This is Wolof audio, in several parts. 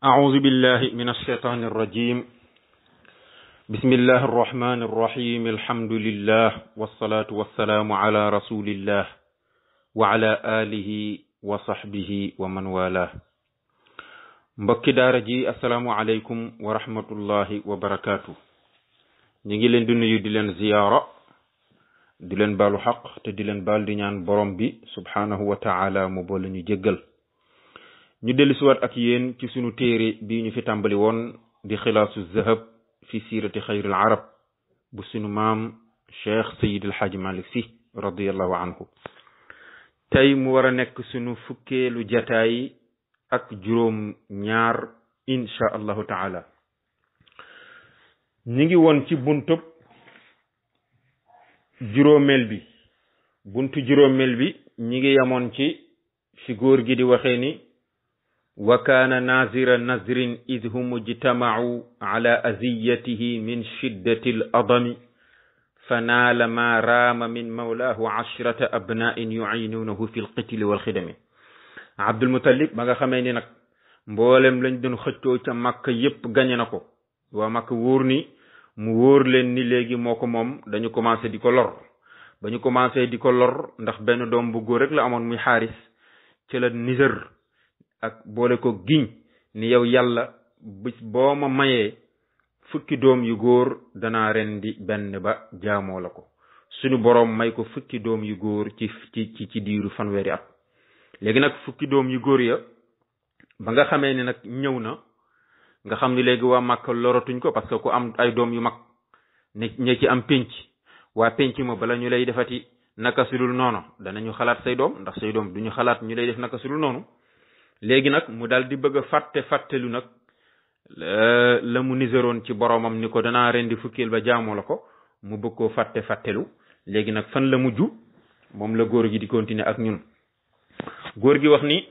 أعوذ بالله من الشيطان الرجيم بسم الله الرحمن الرحيم الحمد لله والصلاة والسلام على رسول الله وعلى آله وصحبه ومن والاه mbokki daara ji assalaamu aleykum wa rahmatullahi wa barakaatu ñu ngi leen di nuyu di leen ziyaara di leen baalu xaq te di leen baal di ñaan borom bi subhaanahu wa taala mu boole ñu jéggal ñu dellusiwaat ak yéen ci sunu téere bii ñu fi tàmbali woon di xilaasu zahab fi siirati xayril arab bu sunu maam cheikh sayid alxaaji malik si radiallahu anhu tey mu war a nekk sunu fukkeelu jataay ak juróom ñaar insha allahu taala ñi ngi woon ci buntub juróomeel bi buntu juróomeel bi ñi ngi yamoon ci fi góor gi di waxee ni wa kaana nazira nazrin id hum ijtamau ala aziyatihi min shiddati al adami fa naala ma raama min mawlaahu ashrata abnain yuinuunahu fi lqitli walxidami Abdul Mutalib ba nga xamee ni nag mboolem lañ doon xëccoo ca Makka yépp gañe na ko waa Makka wóor ni mu wóor leen ni léegi moo ko moom dañu commencé di ko lor ba ñu commencé di ko lor ndax benn doom bu góor rek la amoon muy xaaris ci la Niger ak boole ko giñ ni yow yàlla bis boo ma mayee fukki doom yu góor danaa rendi benn ba jaamoo la ko suñu boroom may ko fukki doom yu góor ci diiru fanweeri at léegi nag fukki doom yu góor ya ba nga xamee ni nag ñëw na nga xam ni léegi waa Makka loratuñ ko parce que ku am ay doom yu mag ne ci am pénc waa pénc ma bala ñu lay defati naka sudul noonu danañu xalaat say doom ndax say doom duñu xalaat ñu lay def naka sudul noonu léegi nag mu daal di bëgg a fàttelu nag la mu niseroon ci boromam ni ko danaa rendi fukkeel ba jaamoo la ko mu bëgg koo fàttelu léegi nag fan la mujj moom la góor gi di continuer ak ñun góor gi wax ni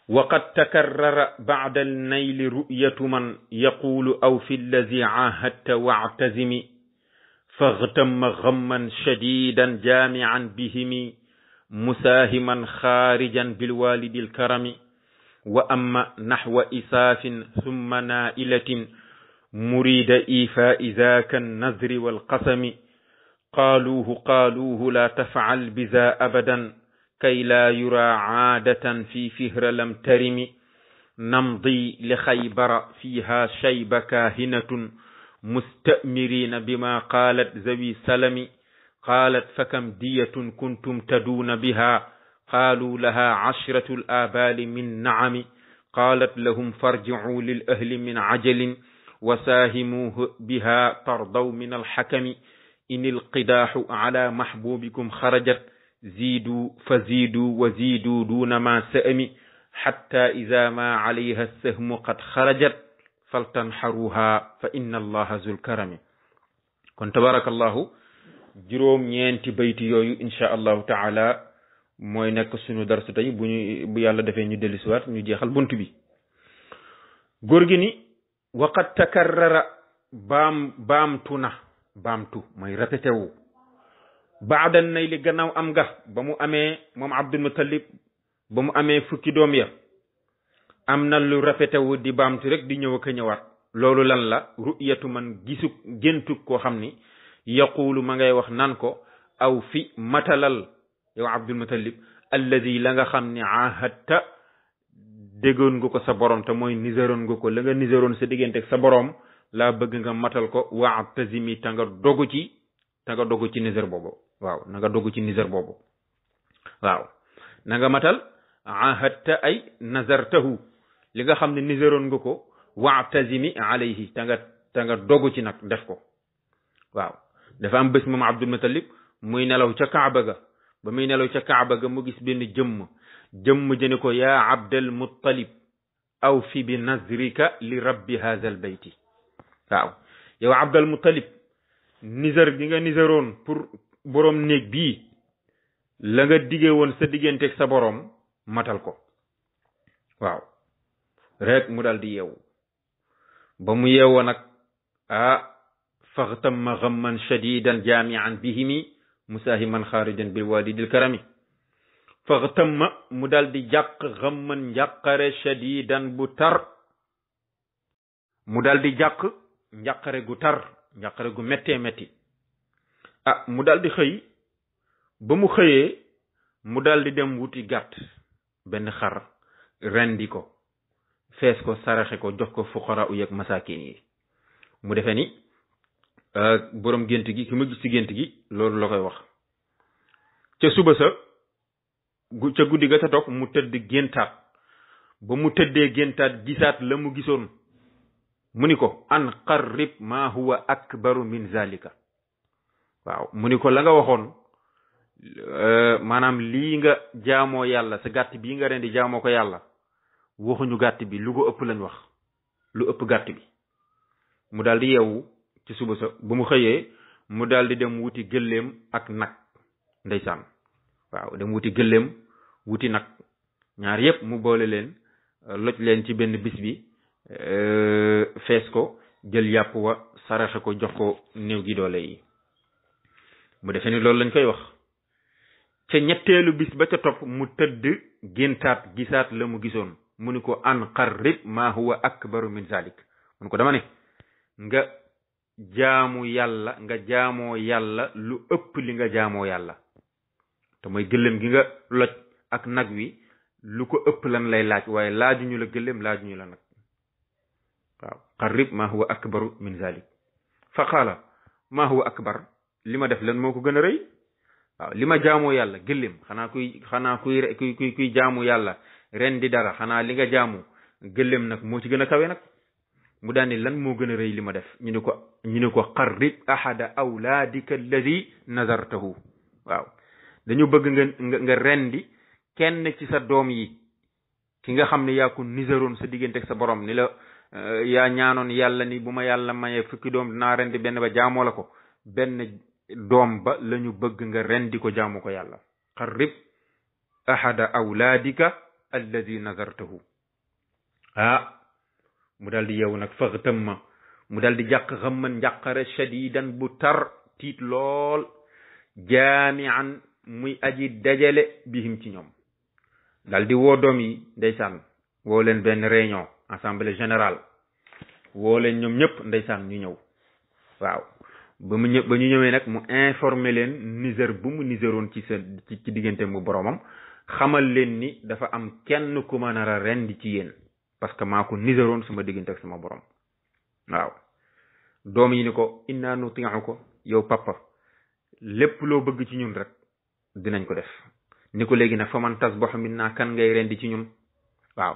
waqad takarrara ba'da al-nayli ru'yatu man yaqulu aw fi allazi ahadta wa'tazimi faghtamma ghamman shadidan jami'an bihimi مساهما خارجا بالوالد الكرم وأما نحو إساف ثم نائلة مريد إيفاء ذاك النذر والقسم قالوه لا تفعل بذا أبدا كي لا يرى عادة في فهر لم ترم نمضي لخيبر فيها شيب كاهنة مستأمرين بما قالت ذوي سلم قالت فكم دية كنتم تدون بها قالوا لها 10 الآبال من نعم قالت لهم فارجعوا للأهل من عجل وساهموه بها ترضوا من الحكم إن القداح على محبوبكم خرجت زيدوا فزيدوا وزيدوا دون ما سأم حتى إذا ما عليها السهم قد خرجت فلتنحروها فإن الله ذو الكرم كن تبارك الله juróom ñeenti bayti yooyu insha allahu taala mooy nekk suñu darsu tey bu yàlla defee ñu dellusiwaat ñu jeexal bunt bi góor gi ni waqad takarrara baamtu mooy répété wu baadan nay li gannaaw am nga ba mu amee moom Abdul Muttalib ba mu amee fukki doom ya am na lu répété wu di baamtu rek di ñëw ak a ñëwaat loolu lan la ru'yatu man gisuk géntug koo xam ni yaqulu ma ngay wax nan ko aw fi matalal yow Abdul Muttalib alladi la nga xam ni ahadta déggoon nga ko sa borom te mooy niseroon nga ko la nga niseroon sa diggante ak sa borom laa bëgg nga matal ko wa'tazimi ta nga dogu ci niser boobu waaw na nga dogu ci niser boobu waaw na nga matal ahadta ay nazartahu li nga xam ne niseroon nga ko wa'tazimi alayhi ta nga dogu ci nag def ko waaw dafa am bés moom Abdul Muttalib muy nelaw ca Kaaba ga ba muy nelaw ca Kaaba ga mu gis benn jëmm jëne ko yaa Abdul Muttalib aw fi bi nazrika li rabbi hadha al bayti waaw yow Abdul Muttalib niser gi nga niseroon pour borom néeg bii la nga dige woon sa digganteeg sa borom matal ko waaw rek mu dal di yeewu ba mu yeewoo nag faghtamma ghamman shadidan jami'an bihimi musahiman kharijan bil walidil karami faghtamma mu dal di jàq ghamman njàqare shadidan bu tar mu daal di jàq njàqare gu tar njàqare gu méttee métti mu daal di xëy ba mu xëyee mu daal di dem wuti gàtt benn xar rendi ko fees ko saraxe ko jox ko fuqara u yeeg masakin yi mu defee ni borom gént gi ki ma gis ci gént gi loolu la koy wax ca suba sa ca guddi ga ca toog mu tëdd géntaat ba mu tëddee géntaat gisaat la mu gisoon mu ni ko an qarrib ma huwa akbaru min zalika waaw mu ni ko la nga waxoon maanaam lii nga jaamoo yàlla sa gàtt bii nga rendi jaamoo ko yàlla waxuñu gàtt bi lu ko ëpp lañ wax lu ëpp gàtt bi mu daal di yeewu ci suba sa ba mu xëyee mu daal di dem wuti gëléem ak nag ndeysaan waaw dem wuti gëléem wuti nag ñaar yépp mu boole leen loj leen ci benn bis bi fees ko jël yàpp wa saraxe ko jox ko néew gi doole yi mu defee ni loolu lañ koy wax ca ñetteelu bis ba ca topp mu tëdd géntaat gisaat la mu gisoon mu ni ko an qarrib ma huwa akbaru min zalik mu ni ko dama ne nga jaamu yàlla nga jaamoo yàlla lu ëpp li nga jaamoo yàlla te mooy gëléem gi nga loj ak nag wi lu ko ëpp lan lay laaj waaye laajuñu la gëléem laajuñu la nag waaw qarrib ma huwa akbaru min zalik fa qaala ma huwa akbar li ma def lan moo ko gën a rëy waaw li ma jaamoo yàlla gëléem xanaa kuy jaamu yàlla ren di dara xanaa li nga jaamu gëléem nag moo ci gën a kawe nag mu daani lan moo gën a rëy li ma def ñu ne ko qarrib ahada awlaadika alladi nazartahu waaw dañu bëgg nga rendi kenn ci sa doom yi ki nga xam ne yaa ko nisaroon sa diggante ak sa borom ni la yaa ñaanoon yàlla ni bu ma yàlla mayee fukki doom dinaa rendi benn ba jaamoo la ko benn doom ba lañu bëgg nga rendi ko jaamu ko yàlla qarrib ahada awlaadika alladi nazartahu mu daal di yeewu nag faxtamma mu daal di jàq xamman njàqare shadidan bu tar tiit lool jaamian muy aji dajale bihim ci ñoom daal di woo doom yi ndeysaan woo leen benn réunion assemblée générale woo leen ñoom ñëpp ndeysaan ñu ñëw waaw ba ñu ñëwee nag mu informé leen niser bu mu niseroon ci ci diggante mu boromam xamal leen ni dafa am kenn ku ma nar a rendi ci yéen parce que maa ko niseroon sama diggante ak sama borom waaw doom yi ni ko inna nuti'u ko yow papa lépp loo bëgg ci ñun rek dinañ ko def ni ko léegi nag fa man tasbahu minna kan ngay rendi ci ñun waaw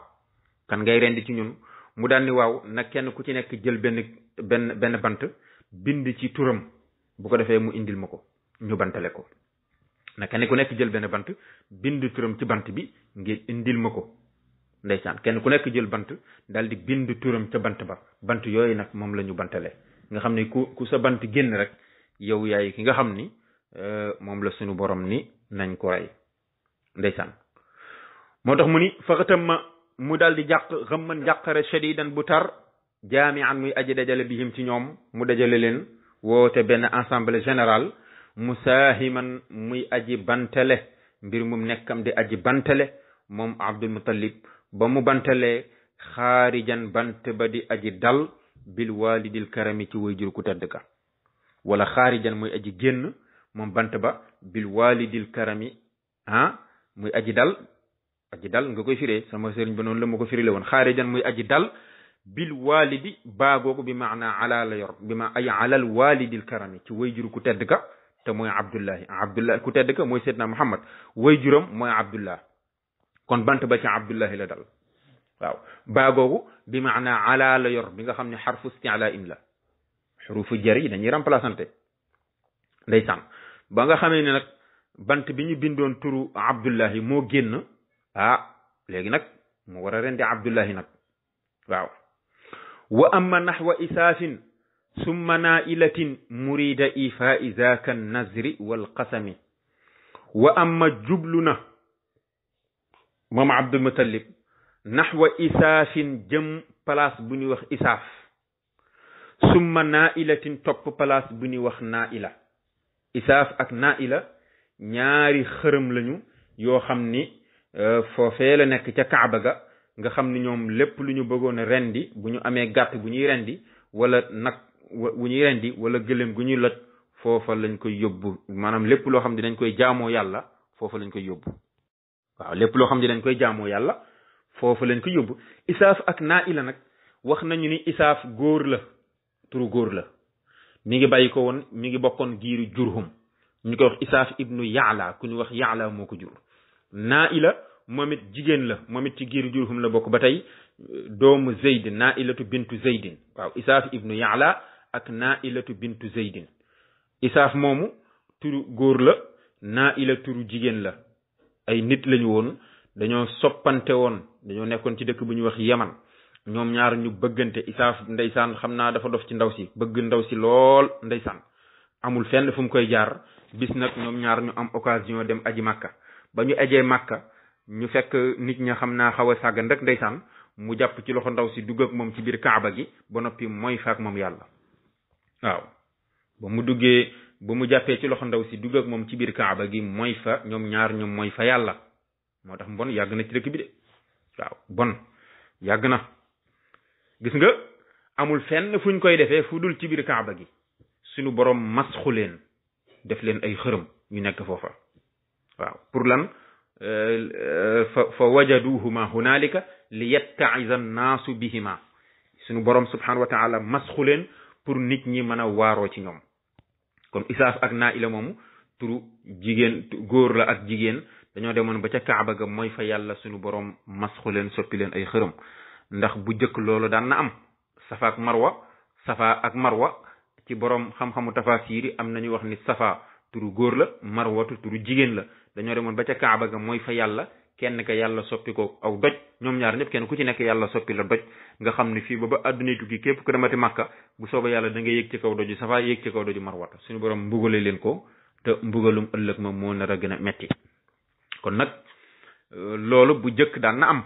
kan ngay rendi ci ñun mu daal ni waaw nag kenn ku ci nekk jël benn bant bind ci turam bu ko defee mu indil ma ko ñu bantale ko nag kenn ku nekk jël benn bant bind turam ci bant bi ngir indil ma ko ndeysaan kenn ku nekk jël bant daal di bind turam ca bant ba bant yooyu nag moom la ñu bantale nga xam ne ku sa bant génn rek yow yaay ki nga xam ni moom la suñu borom ni nañ ko rey ndeysaan moo tax mu ni faxatam ma mu daal di jàq xamman njàqare shadidan bu tar jaami'an muy aji dajale bihim ci ñoom mu dajale leen woote benn assemblée générale musaahiman muy aji bantale mbir mum nekkam di aji bantale moom Abdul Muttalib ba mu bantalee xaarijan bant ba di aji dal bil walidil karami ci way jur ku tedd ka wala xaarijan muy aji génn moom bant ba bil walidil karami muy aji dal nga koy firee sama sëriñ ba noonu la ma ko firile woon xaarijan muy aji dal bil walidi baagoogu bi maana ala la yor bi ma ay alal walidil karami ci way jur ku tedd ka te mooy abdullahi ku tedd ka mooy seydna muhammad way juram mooy abdullah kon bant ba ci abdullahi la dal waaw baagoogu bi maana ala la yor bi nga xam ne xarfu isti'la in la xurufu jar yi dañuy remplaçante ndeysaan ba nga xamee ne nag bant bi ñu bindoon turu abdullahi moo génn léegi nag mu war a rendi abdullahi nag waaw wa amma naxwa isaafin summa nailatin murida ifaa'i zaaka nazri wal qasami wa amma jublu na moom Abdul Muttalib naxwa isaafin jëm place bu ñuy wax isaaf summa nailatin topp place bu ñuy wax naila isaaf ak naila ñaari xërëm lañu yoo xam ni foofee la nekk ca Kaaba ga nga xam ni ñoom lépp lu ñu bëggoon a rendi bu ñu amee gàtt bu ñuy rendi wala nag bu ñuy rendi wala gëléem gu ñuy loj foofa lañ koy yóbbu maanaam lépp loo xam ne dañ koy jaamoo yàlla foofa lañ koy yóbbu waaw lépp loo xam ne dañ koy jaamoo yàlla foofa lañ koy yóbbu isaaf ak naila nag wax nañu ni isaaf góor la turu góor la mi ngi bàyyi ko woon mi ngi bokkoon giiru jurhum ñu koy wax isaaf ibnu yaala ku ñu wax yaala moo ko jur naila moom it jigéen la moom it ci giiru jurhum la bokk ba tey doomu zeyd nailatu bintu zeydin waaw isaaf ibnu yaala ak nailatu bintu zeydin isaaf moomu turu góor la naila turu jigéen la ay nit lañu woon dañoo soppante woon dañoo nekkoon ci dëkk bu ñuy wax yaman ñoom ñaar ñu bëggante isaaf ndeysaan xam naa dafa dof ci ndaw si bëgg ndaw si lool ndeysaan amul fenn fu mu koy jaar bis nag ñoom ñaar ñu am occasion dem aji màkka ba ñu ajee màkka ñu fekk nit ña xam naa xaw a sàggan rek ndeysaan mu jàpp ci loxo ndaw si dugg ak moom ci biir kaaba gi ba noppi mooy fa ak moom yàlla waaw ba mu duggee ba mu jàppee ci loxo ndaw si dugg ak moom ci biir kaaba gi mooy fa ñoom ñaar ñu mooy fa yàlla moo tax mbon yàgg na ci dëkk bi de waaw bon yàgg na gis nga amul fenn fuñ koy defee fu dul ci biir kaaba gi suñu borom masxu leen def leen ay xërëm ñu nekk foofa waaw pour lan fa wajaduhuma hunalika li yattaiza annaasu bihima suñu borom subhanahu wa taala masxu leen pour nit ñi mën a waaroo ci ñoom kon isaaf ak naila moomu turu jigéen góor la ak jigéen dañoo demoon ba ca kaaba ga mooy fa yàlla suñu borom masxu leen soppi leen ay xërëm ndax bu jëkk loolu daan na am safa ak marwa ci borom xam-xamu tafasir yi am nañu wax ni safa turu góor la marwatu turu jigéen la dañoo demoon ba ca kaaba ga mooy fa yàlla kenn ka yàlla soppi ko aw doj ñoom ñaar ñëpp kenn ku ci nekk yàlla soppi la doj nga xam ne fii ba addunay tukki képp ku demati màkka bu soobee yàlla da nga yéeg ci kaw doju safa yéeg ci kaw doju marwata suñu borom mbugale leen ko te mbugalum ëllëg ma moo nar a gën a metti kon nag loolu bu jëkk daan na am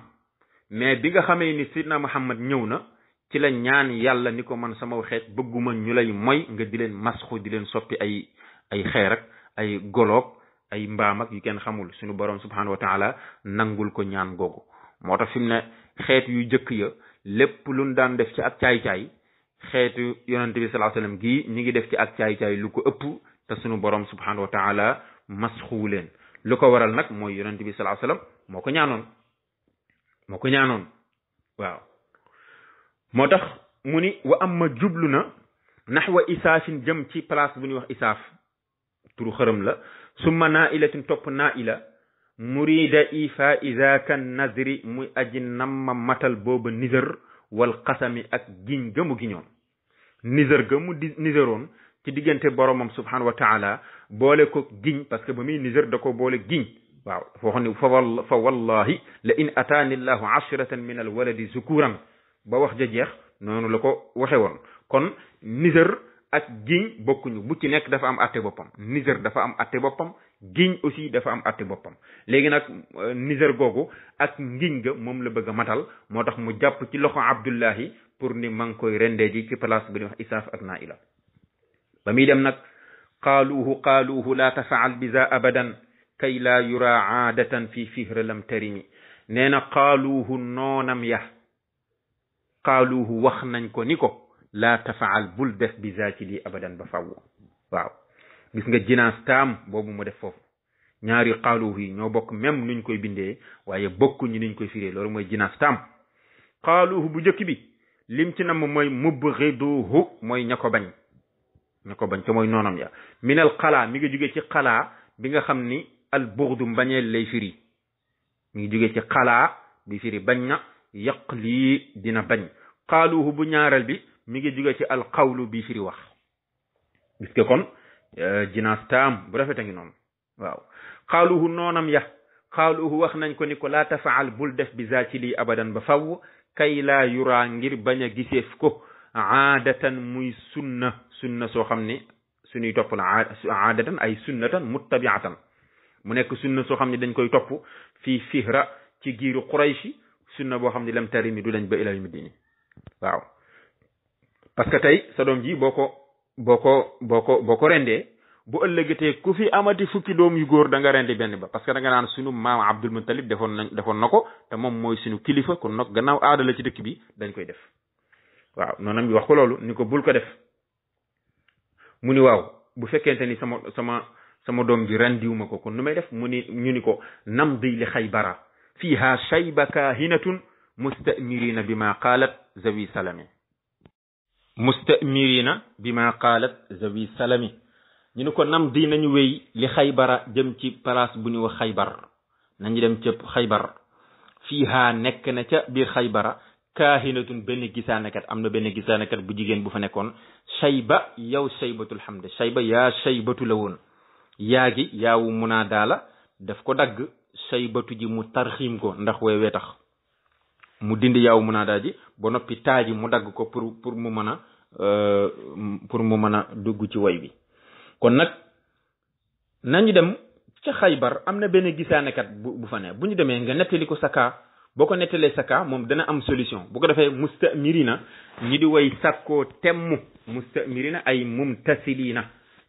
mais bi nga xamee ni sidna Muhammad ñëw na ci la ñaan yàlla ni ko man sama xeet bëgguma ñu lay moy nga di leen masxu di leen soppi ay xeer ak ay goloog ay mbaam ak yu kenn xamul suñu borom subhanahu wa taala nangul ko ñaan googu moo tax fi mu ne xeet yu jëkk ya lépp luñ daan def ci ak caay-caay xeetu yonente bi sallallahu alayhi wasallam gii ñi ngi def ci ak caay-caay lu ko ëpp te suñu borom subhanahu wa taala masxu leen lu ko waral nag mooy yonente bi sallallahu alayhi wasallam moo ko ñaanoon waaw moo tax mu ni wa am ma jublu na naxwa isaafin jëm ci place bu ñuy wax isaaf turu xërëm la summa nailatin topp naila murida ifa izaka nazri muy aji namma matal booba nizar wal qasami ak giñ ga mu giñoon nizar ga mu nizaroon ci diggante boromam subhanahu wa taala boole ko giñ parce que ba muy nizar da ko boole giñ waaw foo xam ne fa wallahi la in ataani llahu ashratan min al waladi zukuran ba wax ja jeex noonu la ko waxe woon kon nizar ak giñ bokkuñu bu ci nekk dafa am atte boppam nizar dafa am atte boppam giñ aussi dafa am atte boppam léegi nag nizar googu ak ngiñ ga moom la bëgg a matal moo tax mu jàpp ci loxo Abdullahi pour ni ma ngi koy rendee ji ci place bi ñuy wax isaaf ak naila ba muy dem nag qaaluuhu la tafaal biza abadan kay laa yura aadatan fi fihr lam tarimi nee na qaaluuhu noonam ya qaaluuhu wax nañ ko ni ko laa tafaal bul def bi zaati lii abadan ba faww waaw gis nga jinaas taam boobu mu def foofu ñaari qaaluuhu yi ñoo bokk même nuñ koy bindee waaye bokkuñu niñ koy firee loolu mooy jinaas taam qaaluuhu bu njëkk bi lim ci nam mooy mubghiduhu mooy ña ko bañ te mooy noonam ya minal xalaa mi ngi jógee ci xalaa bi nga xam ni al bughdu mbañeel lay firi mi ngi jógee ci xalaa bi firi bañ na yaq lii dina bañ qaaluuhu bu ñaareel bi mi ngi jóge ci alqawlu bi firi wax gis nga kon jinaas taam bu rafet a ngi noonu waaw qaaluuhu noonam ya qaaluuhu wax nañ ko ni ko laa tafaal bul def bi za ci lii abadan ba faw kay laa yuraa ngir bañ a giseef ko aadatan muy sunna soo xam ne suñuy topp la aadatan ay sunnatan muttabiatan mu nekk sunna soo xam ne dañ koy topp fii fihra ci giiru qurayshi sunna boo xam ne lam tarimi du lañ ba ilal midini waaw parce que tey sa doom ji boo ko rendee bu ëllëgatee ku fi amati fukki doom yu góor da nga rendi benn ba parce que da nga naan sunu maam Abdul Muttalib defoon na ko te moom mooy sunu kilifa kon nag gannaaw aada la ci dëkk bi dañ koy def waaw noonam bi wax ko loolu ni ko bul ko def mu ni waaw bu fekkente ni sama doom ji rendiwuma ko kon nu may def mu ni ñu ni ko namdi li Xaybara fiha shayba kahinatun mustamirina bima qaalat zawi salami mustamirina bima qaalat zawi salami ñu ni ko namdi nañu wéy li Xaybara jëm ci place bu ñu wax Xaybar nañu dem ca Xaybar fiha nekk na ca biir Xaybara kaahinatun benn gisaanekat am na benn gisaanekat bu jigéen bu fa nekkoon shayba yow shaybatul hamd shayba yaa shaybatu la woon yaa gi yaawu munaada la daf ko dagg shaybatu ji mu tarxiim ko ndax weewee tax mu dindi yaawu munaada ji ba noppi taaji mu dagg ko pour mu mën a dugg ci way bi kon nag nañu dem ca Xaybar am na benn gisaanekat bu fa ne bu ñu demee nga nettali ko saka boo ko nettalee saka moom dana am solution bu ko defee mustamirina ñi di way sàkkoo temm mustamirina ay mumtasilina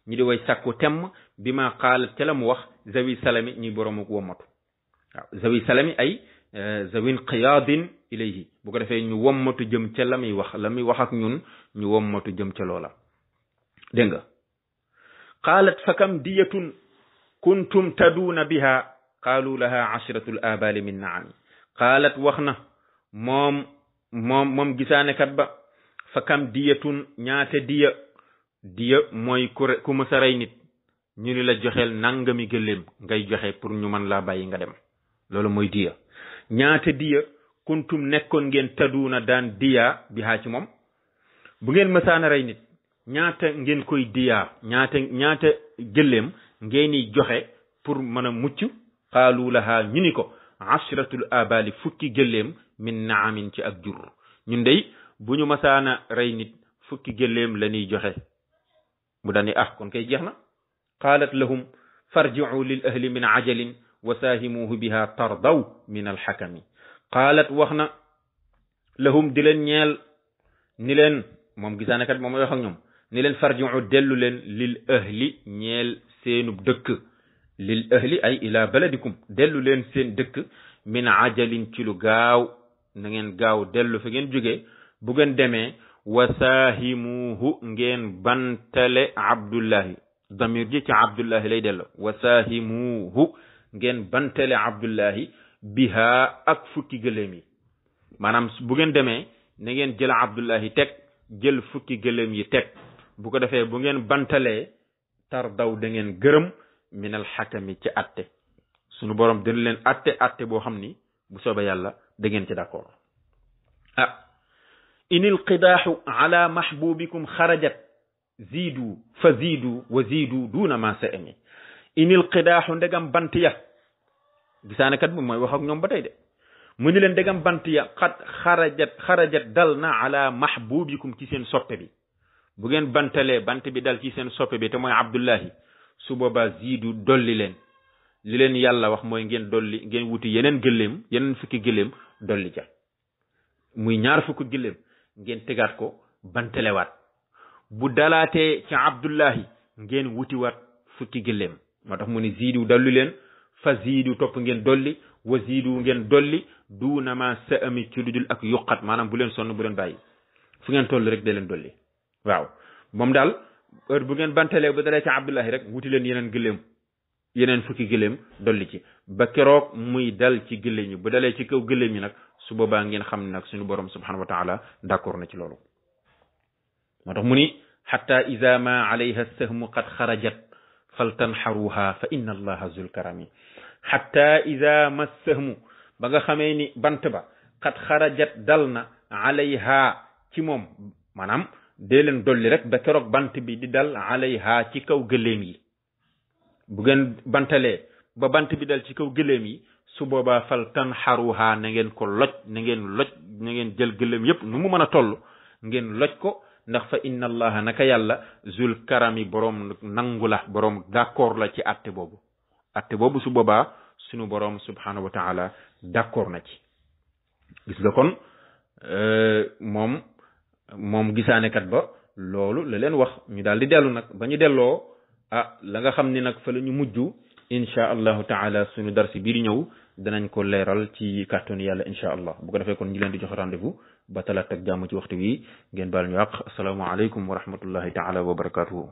ñi di way sàkkoo temm bi ma xaalat ca la mu wax zawi salami ñi boroomu wommatu waaw zawi salami ay zawin qiyaadin ilayhi bu ko defee ñu wommatu jëm ca la muy wax ak ñun ñu wommatu jëm ca loola dégg nga qaalat fakam diyatun kuntum taduuna biha qaalu laha ashratul abali min naami qaalat wax na moom gisaanekat ba fa kam diyatun ñaata diya mooy ku mësa rey nit ñu ni la joxeel nangami gëléem ngay joxe pour ñu mën laa bàyyi nga dem loolu mooy diya ñaata diya kuntum nekkoon ngeen taduuna daan diya bi haa ci moom bu ngeen mësaana rey nit ñaata ngeen koy diya ñaata gëléem ngeeni joxe pour mën a mucc qaalu laha ñu ni ko ashratul abali fukki gëléem min naamin ci ak jur ñun dey bu ñu masaana rey nit fukki gëléem la ñuy joxe mu dani kon kay jeex na qaalat lahum farji'u lil ahli min ajalin wa saahimuhu biha tardaw min alxakami qaalat wax na lahum di leen ñeel ni leen moom gisaanekat moom mooy wax ak ñoom ni leen farji'u dellu leen lil ahli ñeel seenub dëkk lil ahli ay ila baladikum dellu leen seen dëkk min ajalin ci lu gaaw na ngeen gaaw dellu fa ngeen jógee bu ngeen demee wasaahimuhu ngeen bantale abdullahi damir ji ci abdullahi lay dellu wasaahimuhu ngeen bantale abdullahi biha ak fukki gëléem yi maanaam bu ngeen demee na ngeen jël abdullahi teg jël fukki gëléem yi teg bu ko defee bu ngeen bantalee tar daw da ngeen gërëm min al xakami ci atte sunu borom dina leen atte boo xam ni bu soobee yàlla da ngeen ci d'accord inil qidaaxu ala mahbubikum xarajat ziidu fa ziidu wa ziidu duuna ma sa ami inil qidaaxu ndegam bant ya gisaanekat bi mooy wax ak ñoom ba tey de mu ni leen ndegam bant ya xarajat dal na ala mahbubikum ci seen soppe bi bu ngeen bantalee bant bi dal ci seen soppe bi te mooy abdullahi su boobaa ziidu dolli leen li leen yàlla wax mooy ngeen wuti yeneen fukki gëléem dolli ja muy ñaar fukki gëléem ngeen tegaat ko bantalewaat bu dalaatee ci abdullahi ngeen wutiwaat fukki gëléem moo tax mu ni ziidu dolli leen fa ziidu topp ngeen dolli wa ziidu ngeen dolli duuna ma sa ami ci lu dul ak yuqat maanaam bu leen sonn bu leen bàyyi fu ngeen toll rek da leen dolli waaw moom daal heure bu ngeen bantalee bu dalee ci abdullahi rek wuti leen yeneen fukki gëléem dolli ci ba keroog muy dal ci gëléem yi bu dalee ci kaw gëléem yi nag su boobaa ngeen xam ne nag suñu borom subhanahu wa taala d'accord na ci loolu moo tax mu ni xatta ida ma alayha sahmu qad xarajat faltanxaruha fa inna allaha zul karami xatta ida ma sahmu ba nga xamee ni bant ba qad xarajat dal na alayha ci moom maanaam dee leen dolli rek ba keroog bant bi di dal alayha ci kaw gëléem yi bu ngeen bantalee ba bant bi dal ci kaw gëléem yi su boobaa fal tanxaruha na ngeen ko loj na ngeen jël gëléem yépp nu mu mën a toll ngeen loj ko ndax fa inna allaha naka yàlla zul karami boroom nangu la boroom d'accord la ci atte boobu su boobaa sunu boroom subhanahu wa taala d'accord na ci gis nga kon moom gisaanekat ba loolu la leen wax ñu daal di dellu nag ba ñu delloo la nga xam ni nag fa la ñu mujj insha allahu taala suñu darsi bii di ñëw danañ ko leeral ci kàttanu yàlla insha allah bu ko defee kon ñu leen di jox rendez-vous ba talaata ak jàmm ci waxtu wi ngeen baal ñu àq asalaamaaleykum wa rahmatullahi taala wa barakatuhu